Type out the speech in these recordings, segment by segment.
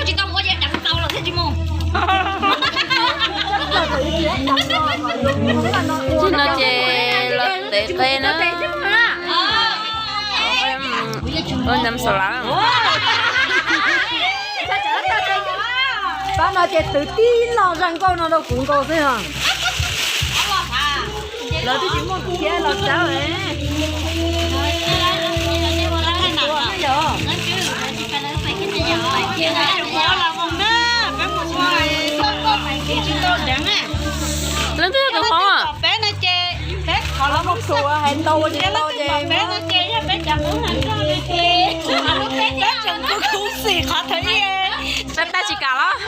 Tsis tau ua ces deev tau los thiaj tsis mus. Tsis no ces los tev qe na. Ua nam xav lav. Pab no ces twv tib lo zaj nkauj no rau kuv nkaus xwb os. Lawv twb tsis muaj kiag los tsawv. Leej twg yog tus hov? Peb no ces, peb qhov los mus tus hais ntau ua tsis tau ces, peb ces yog peb cov qub hais nrog no ces, peb tseem khuv xim qhov thawv ib. Tab tab tsis kam los?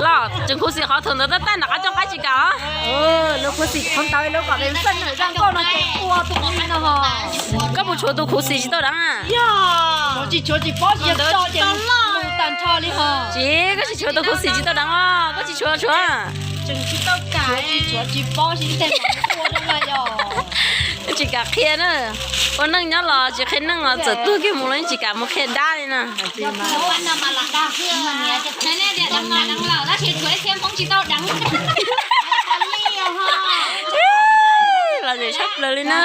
Los tseem khuv xim qhov thaum ntawd tab tab nram qab coj qab tsis kam los? Lub khuv xim qhov ntawd lub kom peb xaj nws zaj nkauj no ces ua tus li no ho. Koj puas tshuav tus khuv xim tsis tau deev a? Yog, tshuav tsis tshuav tsis paub, tsis yog tso ces mus tag nrho li ho. Tsis, koj tsis tshuav tus khuv xim tsis tau deev os, koj tsis tshuav tshuav. Tseem tsis tau kam, tshuav tsis tshuav tsis paub, tsis tej ua rau yog. Tsis kam qhia na. Ua neej nyob los tsis qhia neej los txawm tuag kiag mus los yeej tsis kam mus qhia dab li na. Los zem tshaj plaws li na.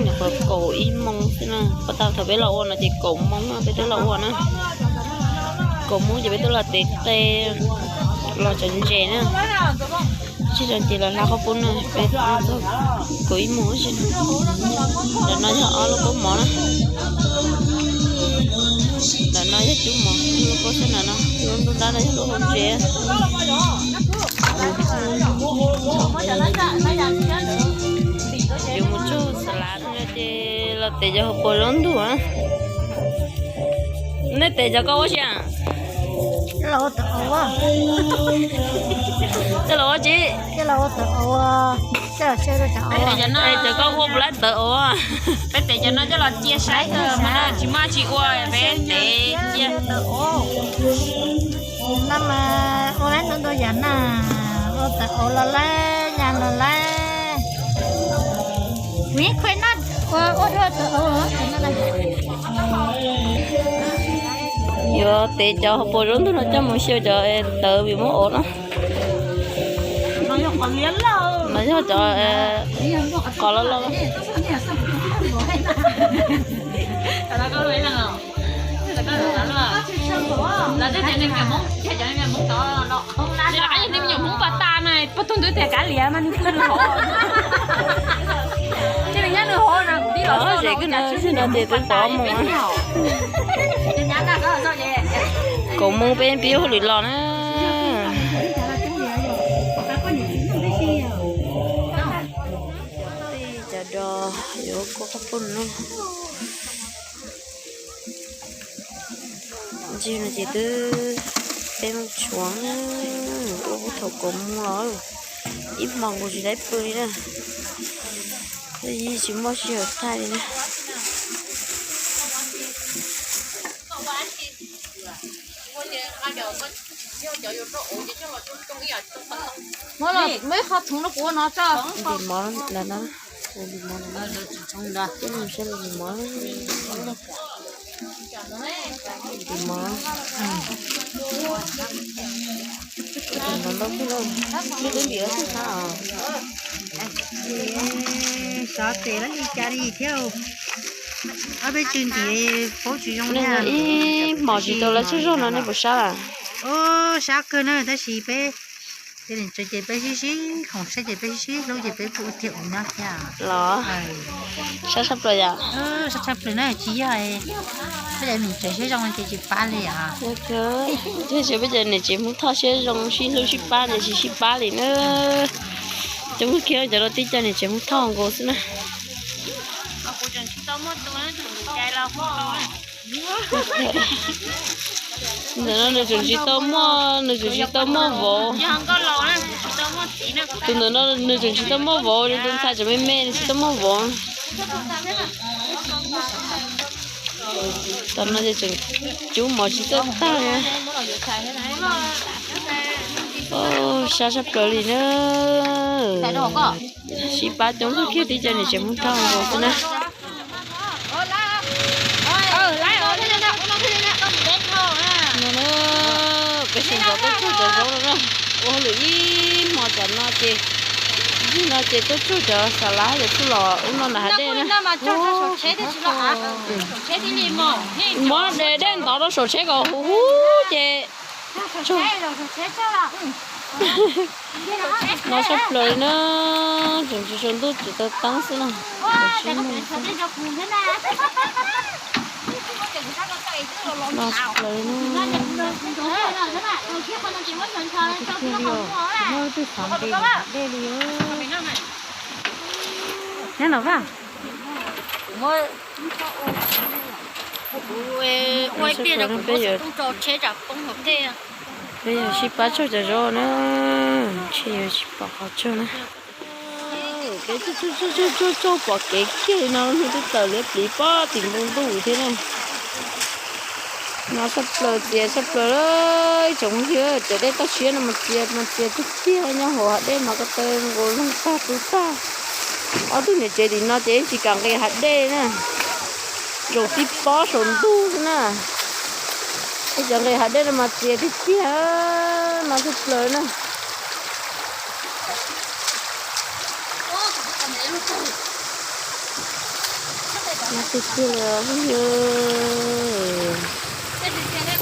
Nyuam qhuav kaum ib moos xwb na, pab tau thaum peb los ua no ces kaum moos peb twb los ua na. Kaum moos ces peb twb los tev qe los tsev ntses na. Tsis tau ces los hla qhob pub na, peb txog kaum ib moos xwb. Ntawm no yog ob lub kaub mov na. Ntawm no yog cub mov, lub kaub xab na no, lub nruab nrab no yog lub hauv ntses. Yuav mus tsuag xav lav no ces los tev cov hauv paus zaub ntug. Nej tev cov koj ua tsi? Coj los ua tsi? Cov koj ua puas laib tawv ua? Peb tev cov no coj los cia saib, tsis muaj tsis ua peb tev cia. No mas ua laib ntau ntau yam na, ua tawv ua los laib, yam los laib. Vim khuaib na, ua ua dua tawv ua. Yuav tev cov hauv paus zaub ntug no coj mus xyaw cov tawv vim muab ua na. No yog cov qos loj loj. Lawv tej tias me nyuam Hmoob pas tas na, pog tug ntawd tias kav liam mas nws pw nws hov. Ces nws nyob nws hov na, kuv tib los xwb no ces twb pov mus. Kaum moos peb pib hauj lwm los na. Cov do yuav kua qhob poob no. Ntsis no ces twb peb mus tshuav ua thaum kaum moos los ib hmo nkaus tsis tau pw li na. Twb tsis muaj sij hawm thaij li na. Muab ib qho txhoov rau kuv ua no tso. Ntim mov ntawm no, ntim mov ntawm no, coj mus saib ntim mov. Ntim mov. Ntim mov ntau xwb na, twb twb ntim xwb na. Xav tes lawv li cas li thiab. Ob peb tsis ntim paub tsis zoo li. Ib hmos tsis tau lawv tsaug zog no nej puas sab lawm? Sab kawg na, tab sis peb ces peb sib sib koom saib ces peb sib sib hlub ces peb kuj ua tiag ua no thiab los. Sab tshaj plaws yom. Sab tshaj plaws na, tsis yog peb cov niam tsev siab zoo ces tsis pab li os. Yog peb cov niam tsev Hmoob Thoj siab zoo sib hlub sib pab ces tsis sib pab li na. Cov Hmoob Kiab cov no tib co niam tsev Hmoob Thoj nkaus xwb na. Ntawm no nws tseem tsis tau muaj, nws tseem tsis tau muaj vauv. Tus ntawm no nws tseem tsis tau muaj vauv, tus ntxhais tseem me me nws tsis tau muaj vauv. Tam no ces tseem cub mov tsis txawj tag. Sab sab plaws li na. Sib pab coob kawg kiag tib co niam tsev Hmoob Thoj nkaus xwb na. Peb sawv ntxov tuaj tsuag cov zaub no na. Ua hauj lwm ib hmo tsam no ces, ib hnub no ces tuaj tsuag cov xas lav cov txuj lom ub no na hav dej na. Muab dej ntov rau saum tsheb kom huv huv ces no sab plaws li na. Tseem tsis tsaus ntuj tsis tau teeb xwb na. No sab plaws li na. Dej li. Nyob no Vaj. Peb yog sib pab tsuag cov zaub na, ntshe yuav tsis pom qhov tsuag na. Peb tsuag tsuag tsuag pom kev kiag li no, hnub twb tawm liab pliv pob tim npoo ntuj thiab na. No sab plaws txias sab plaws, ib tsoom phooj ywg, cov dej toj siab no mas txias mas txias tiag tiag, nyob hauv hav dej mas ko taw nkaus loog tag tu tag. Ob tug niam tsev tim no ces yeej tsis kam nqis hav dej na, zaum tib pob saum ntuj xwb na. Ib cov nqis hav dej no mas txias tiag tiag, no sab plaws na. Tiag tiag li phooj ywg,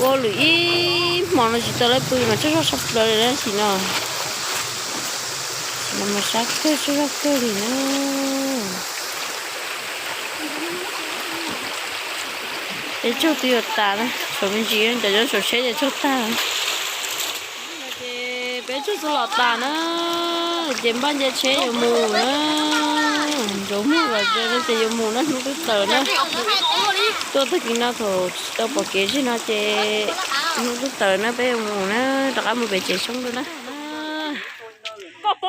ua lwm ib hmo no tsis tau lawv pw mas tsaug zog sab plaws li na. Tam sim no, tam sim no mas sab kawg tsaug zog kawg li na. Peb tsaug twb yuav tas na, tshuav me ntsis cov nyob saum tsheb ces tsaug tag. Ces peb tsaug txog los tas na, ces npaj nce tsheb yuav mus na. Ntxuav muag los ces yuav mus na, hnub twb tawm na. Tuaj tag kis no thaum tsis tau pom kev zig no ces hnub twb tawm na, peb yuav mus na, rov qab mus pem tsev xyoob dua na.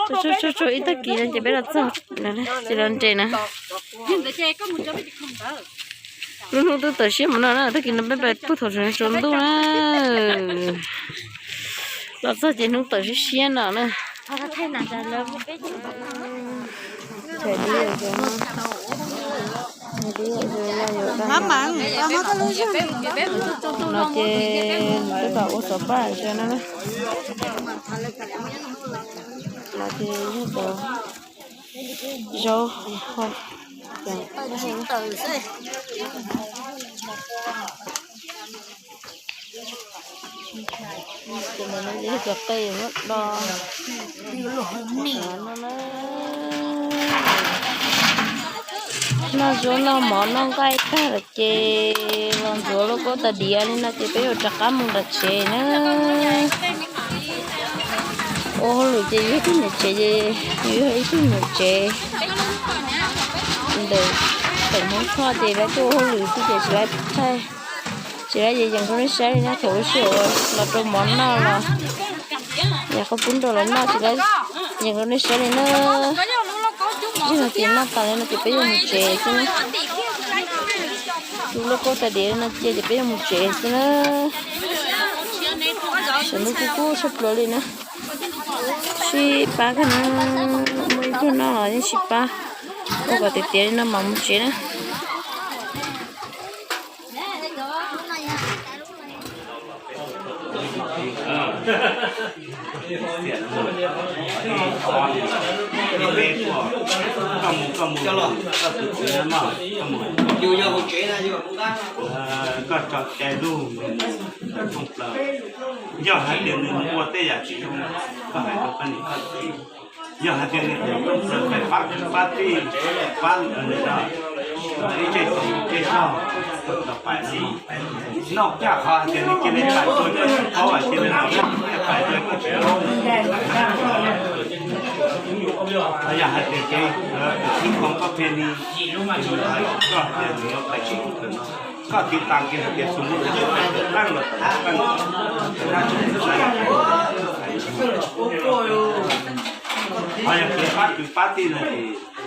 Tsaug tsaug ib tag kis no ces peb los txog, ces los nres na. Lub hnub twb tawm siab mus no na, tag kis no peb pais puag thaum tsaus ntuj na. Los txog ces hnub tawm siab siab no na. No ces nws twb tau ua xov paj zo no na. No ces yog cov zaub ho. Cov qe muab do. Noj zaub noj mov noj nqaij tag lawm ces los ntxuav lauj kaub tas diav li no ces peb yuav rov qab mus nram tsev na. Ua hauj lwm ces yus ib tug niam tsev, yus yog ib tug niam tsev ntawm teem Hmoob Thoj ces lawv tuaj ua hauj lwm xwb ces tsis lawv thaij, tsis lawv yees rau nej saib li na. Thaum ub sij hawm los rau mov noj los yog qhov pub nrog los noj tsis lawv yees rau nej saib li na. Tsis no ces noj tas li no ces peb yuav mus tsev xwb na. Lauj kaub tas diav li no cia ces peb yuav mus tsev xwb na. Sawv ntxov kub kub sab plaws li na. Sib pab kawg na, muaj ib pluag noj los yeej sib pab ua kom tiav tiav li no mam mus tsev na. Koj tso cai lug, koj thooj plaws. Yog hais tias nws mus ua tej yam tsis zoo, koj hais rau koj niam koj txiv. Yog hais tias nws mus rooj plaws pab kwv pab tij, pab ib tse txoos tse zog, los pais no. Noj caj qhov hais tias nws cia li pais tuag koj tsis paub, cia li los noj caj pais tuag koj tsis paub. Yog hais tias kev ib qho koj phe li, koj hais tias nws yuav pais tsis no, koj tiv tas kiag hais tias tus no pais tawm qeej los tawm qeej. Ho yog kev pab kwv pab tij no ces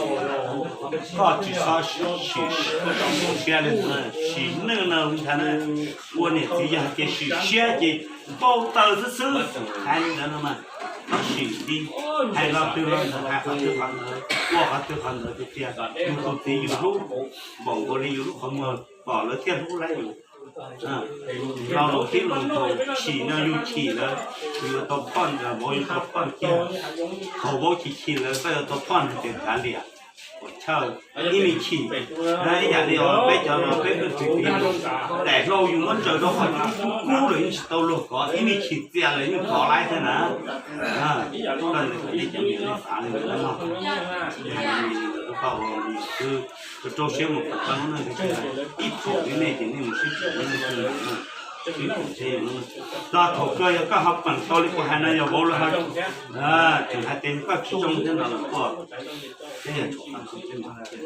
Koj tsis txhob sim siab li ntawd, sim neej no ntag na. Ua niam txiv yog hais tias sim siab ces npau taws xwb xwb. Hais li ntawd no mas txhob sim li, hais lo twg lo ntawd, hais qhov twg qhov ntawd, ua qhov twg qhov ntawd tiag tiag, yus tus txiv yus hlub npaum nkaus li yus lub qhov muag, kom lawv thiaj hlub laib yus. Los los tib los thaum chim no yus chim lawm, yus yuav tau phoj, vauv yuav tau phoj kiag. Thaum vauv chim chim lawm koj yuav tau phoj no ces kav liam. Ua chawj, ib me chim, ib yam li os peb cov no peb pheej tsis tiv, daim hlau yus muab ntsaws rau qhov kub lawm yeej tsis tau luag kov, ib me chim txias lawm yeej kov laib thiab na. Koj ntawd nej cov niam nej xav li ntawd no, rau rau siab mus kom tau lub neej tiag tiag. Ib thaum li nej ces nej mus sib tsum lub neej tiag na. Sib tsum thiab yus lub neej. Txog thaum kawg yog koj ho peem tau li kuv hais no yog vauv lawv ho tseem hais tias koj tsis zoo thiab no los tuaj. Peb yog tshuav qab txuj peb mam hais tias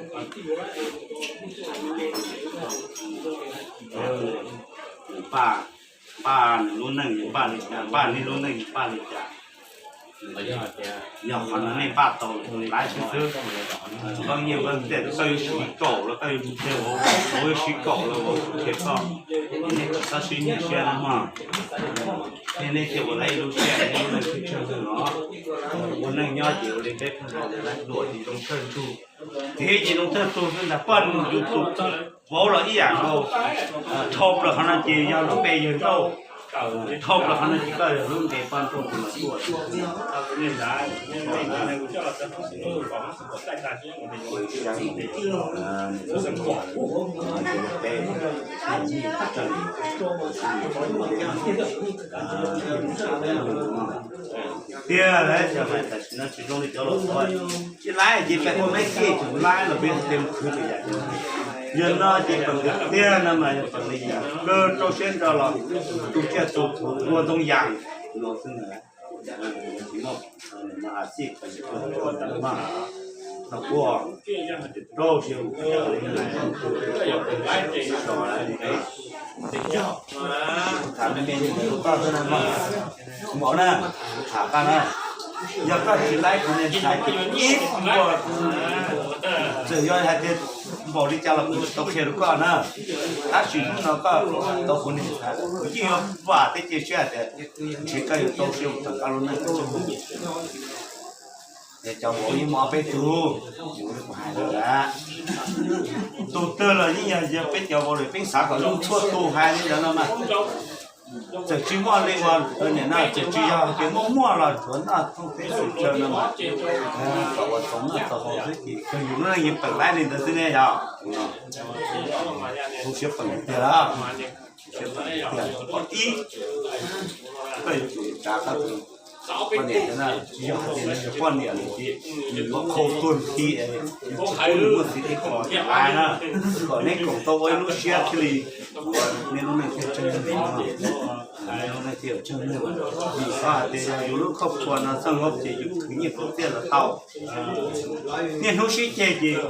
npaj, npaj nws lub neej yus npaj li cas, npaj nej lub neej yus npaj li cas. Yog qhov no nej npaj tau lawm laiv xwb xwb. Koj nyiaj koj ntiaj teb koj yuav siv kaum los koj yuav tsum qhia vauv, vauv yuav siv kaum los vauv tsum qhia koj. Nej txhob sib nyiam siab no mog. Nej, nej thiaj ua tau ib lub siab, nej lub neej thiaj tsawg ntug no. Ua neej nyob ces ua li peb pheej hais, luam ces zoo tsawg ntug, txiv ces zoo tsawg ntug xwb ntag. Poj niam yus tus vauv los ib yam nkaus. Dhau plaws qhov no ces yog lub npe yawg Nrauj, dhau plaws qhov no ces koj yog lub npe poj Nrauj tus los tuaj. Tiag, tam sim no tsis zoo li cov laus xav. Tsis laib ces peb ua meb kej tseem laib los peb tias mus khwv rau yam. Yog no ces peem tiag no mas yog peem li cas, koj rau siab nrog los tu tsiaj tu txhu ua ntoo yas los xwb na. Tsis muaj, no as txij peem ua ntawd mas no kuj rau siab mus tham me me tus koj xwb na mog. Npaum na, tham koj na, yog koj tsis laib kuv niag ntxhais ces ib puas txawm yog hais tias npaum li cas los kuv tsis tau qhia rau koj na. Tab sis hnub no koj tau kuv niag ntxhais, kuv yeej yuav vam thiab cia siab hais tias ntshe koj yuav rau siab mus tham koj lub neej. Cov vauv yeej muaj peb tug, kuv hais lawm, tus twg los yeej yog peb cov vauv lawm, peb xav kom zoo txhua tus hais li ntawd no mas. Txawm tsis muaj li ua niam no, txawm tsis yog hais tias muaj muaj los tsuav noj txooj teb xwm tsawg no mas, kom ua txaus noj txaus haus xwb ces kawg yus lub neej yeej peem laib li ntawd xwb ne yog. Kuv siab peem tiag lawm, siab peem tiag. Qhov ib, koj yuav tsum tsav koj tus poj niam, tsis yog hais tias nws yog poj niam lawm ces nws yuav qhau tuag nthi, nws tsis pub nws muaj txiv thiab qhov lais na, kom neb koom tau ua ib lub siab thiaj li ua nej lub neej thiaj tsawg, nej lub neej thiaj tsawg. Vim qhov hais tias yog yus lub khuaj pua no txoj hauj ces yus khwv nyiaj khwv txiaj los tau. Niaj hnub sib ceg ces,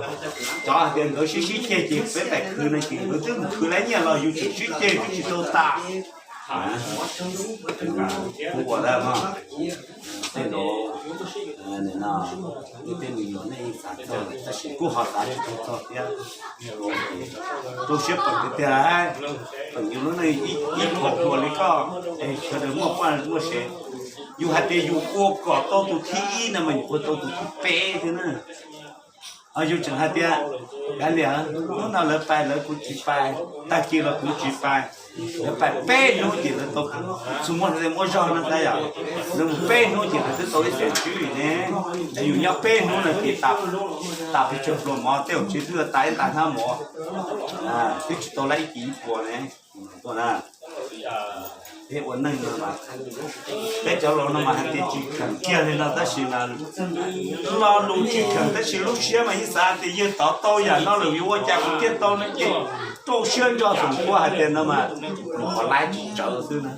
cov hais tias nkawd sib sib ceg ces peb pais khwv no ces nkawd twb mus khwv laib nyiaj los yus tseem sib ceg twb tsis tau tas. Kuv ua dab no, tej zaum no, tej me nyuam nej yeej xav txog lawm tab sis kuj ho xav tsis tau txog thiab. Rau siab peem tiag tiag, peem yus lub neej ib phaum hluas li koj, es sawv daws muaj poj muaj sev. Yus hais tias yus ua kom tau tus thib ib no mas yus ua tau tus thib peb thiab na. Yus tseem hais tias, kav liam, hnub no lawv pais lawv kuv tsis pais, tag kis los kuv tsis pais. Lawv pais peb hnub ces lawv tau, txhua muaj muaj zog no tab yom, lawv mus peb hnub ces lawv twb tau ib xees tswb ne. Es yus nyob peb hnub no ces tas pes tsawg pluas mov, tej zaum tsis twb tas ib nta hnab mov, twb tsis tau laib ib kis ib puas ne. Tuaj na, peb ua neej no mas, peb cov laus no mas hais tias tsis kheem kiag li no tab sis mas lo lus tsis kheem tab sis lub siab mas yeej xav tias yawg tod tau yam no lawm yuav ua cas kuv thiaj tau no ces rau siab nrog xoom kua hais tias no mas qhov laib tsis tsawv xwb na.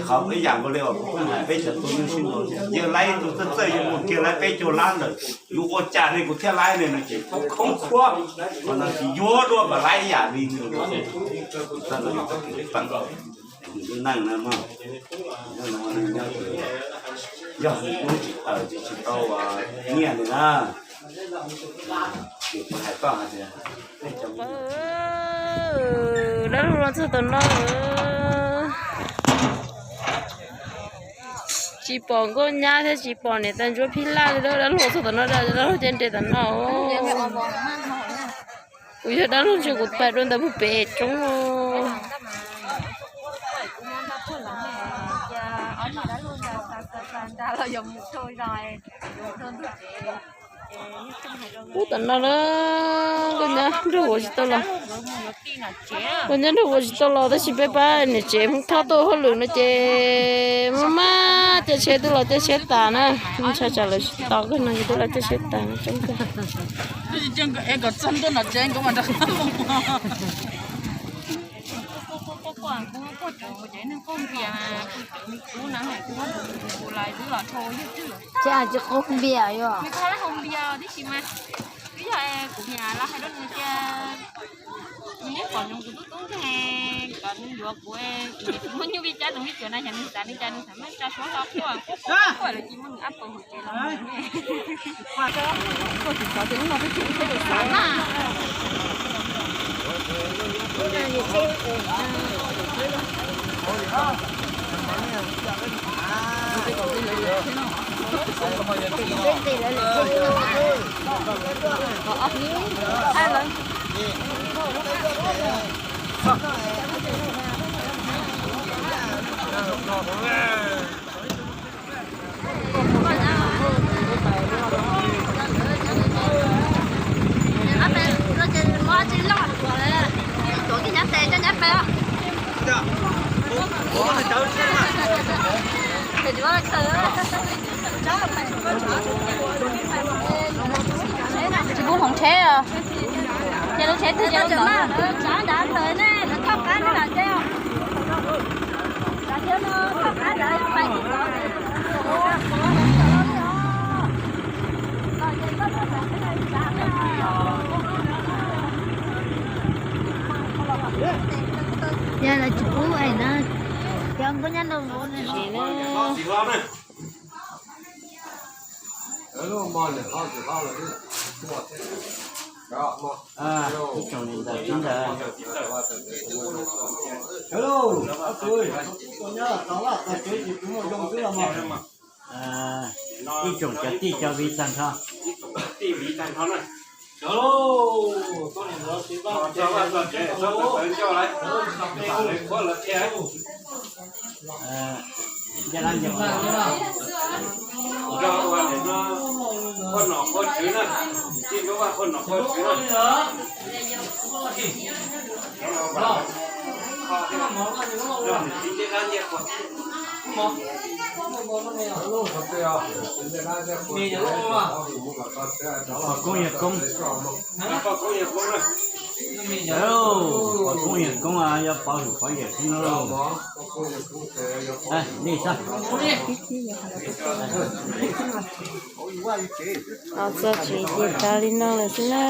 Qhov ib yam nkaus li uas kuv hais peb cov tub nyuj sib ntaus, yawg laib tus txawj txawj yuav mus kiag laib peb caug lab ntawm, yuav ua cas ne kuv thiaj laib ne no ces khoob khuab, qhov no ces yuav dua kom laib ib yam li nws. Txoj no yog txoj kev peem, lub neej no mog, neej nyob ces yog nws lub tsis tawm ces tsis tau nyiaj li na. Ces kuv hais koj hais tias, dab laug los txog tom no, tsis pom nkauj nyab thiab tsis pom niam tais ntsuab phij laj li, dab laug txog tom no, dab laug ces nres tom no. Kuv yog dab laug ntshe kuv pais dua ntawd puag pem roob. Ub, tam no na, koj nyab nrog kuv tsis tau los. Koj nyab nrog kuv tsis tau los tab sis peb pab niam tsev Hmoob Thoj tuaj hauj lwm no ces maj maj caij tsheb twb los caij tsheb tas na. Ntshai tsam lawv tsis tos koj no ces twb los caij tsheb tas na, coob kawg. Ces tsis qhov npias yog. Twb yog kuv niam lawv hais rau nws tias nws pom nyob kuv tub tub ntag, kom nws yuav kuv, kuv niam muab nyuj vij cab tau vij cuav na, yog nws xav li cas nws xav muab tsa suab hlo quaj quaj quaj lawm ces muab nws ab pawg hauv tsev los mus. Koj tsis xav tias ub no twb tsis ua teb xav na. Tsis pub hloov tsheb os. Ces lub tsheb twg ces lub ntawd. Yog lawv tsis pub es na, cov nkauj nyab nrog vauv na. Ib tsoom niam ntawm txiv ntawd, ib tsoom cov tij cov viv tag nrho. Ncaj dab ncaj qhuav, nrog ua niam no qhuab nom qhuab tswv na, tij ntuj vaj qhuab nom qhuab tswv na. Poj koob yawg koob, poj koob yawg koob yog pov hwm pov yawm xwb na. Li xwb. Los txog tsev ces tas li no lawm xwb na.